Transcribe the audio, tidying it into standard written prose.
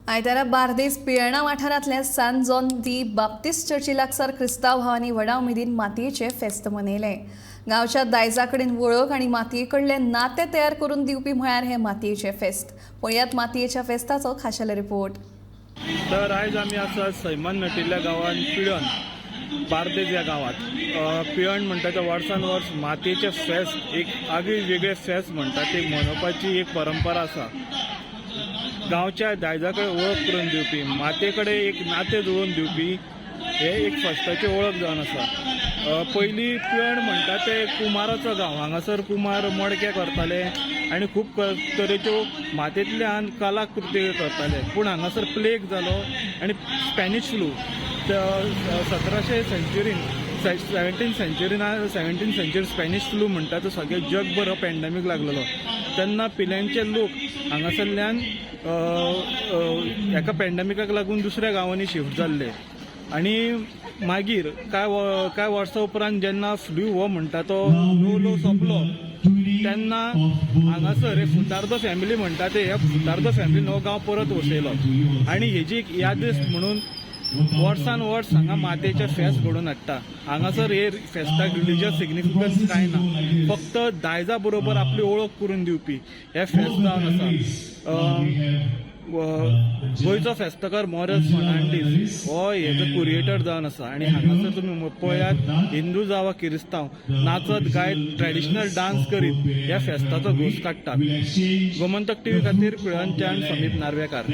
आयतारा बार्देस पिळर्णा वाठारांतल्या सान जॉन दी बाप्तीस्ट चर्ची लागसार क्रिस्तांव भावांनी व्हडा उमेदीन मातयेचें फेस्त मनयलें. गांवच्या दायजा कडेन वळख आनी मातये कडलें नातें तयार करून दिवपी म्हळ्यार हें मातयेचें फेस्त. पळयात मातयेच्या फेस्ताचो खाशेलो रिपोर्ट. तर आयज आमी आसा सैमान नटिल्ल्या गांवांत पिळर्ण, बार्देज ह्या गांवांत. पिळर्ण म्हणटा तें वर्सान वर्स मातयेचें फेस्त, एक आगळी वेगळें फेस्त म्हणटा ते मनोवपाची एक परंपरा आसा. गांवच्या दायजा कडेन वळख करून दिवपी, मातये कडेन एक नातें जुळोवन दिवपी हे एक फेस्ताची वळख जावन आसा. पयलीं पिळर्ण म्हणटा ते कुमाराचो गांव. हांगासर कुमार मडके करताले आनी खूब तरेच्यो मातयेंतल्यान कलाकृती करताले. पूण हांगासर प्लेग जालो आनी स्पॅनिश फ्लू 1700 सेंच्युरीन, 17 सेंच्युरीन, 17 सेंच्युरी स्पॅनिश फ्लू म्हणटा तो सगळे जगभर हो पॅन्डेमीक लागलेलो. तेन्ना पिळर्णचे लोक हांगासरल्यान एका पॅन्डेमिकाक लागून दुसऱ्या गांवांनी शिफ्ट जाल्ले आनी मागीर कांय वर्सां उपरांत जेन्ना फ्लू हो म्हणटा तो ल्हव ल्हव सोंपलो, तेन्ना हांगासर हे फुतार्दो फॅमिली म्हणटा ते, ह्या फुतार्दो फॅमिलीन हो गांव परत वसयलो आनी हेजी एक यादीस्त म्हणून वर्सान वर्स हांगा मातयेचें फेस्त घडोवन हाडटा. हांगासर हे फेस्ताक रिलिजियस सिग्निफिकन्स कांय ना, फक्त दायजा बरोबर आपली ओळख करून दिवपी हे फेस्त जावन आसा. गोंयचो फेस्तकार मोरस फर्नांडीस हो हेजो क्युरिएटर जावन आसा आनी हांगासर तुमी पळयात, हिंदू जावं किरिस्तांव नाचत गायत, ट्रेडिशनल डान्स करीत ह्या फेस्ताचो घोस काडटात. गोमंतक टीव्ही खातीर पिळर्णच्यान समीप नार्वेकार.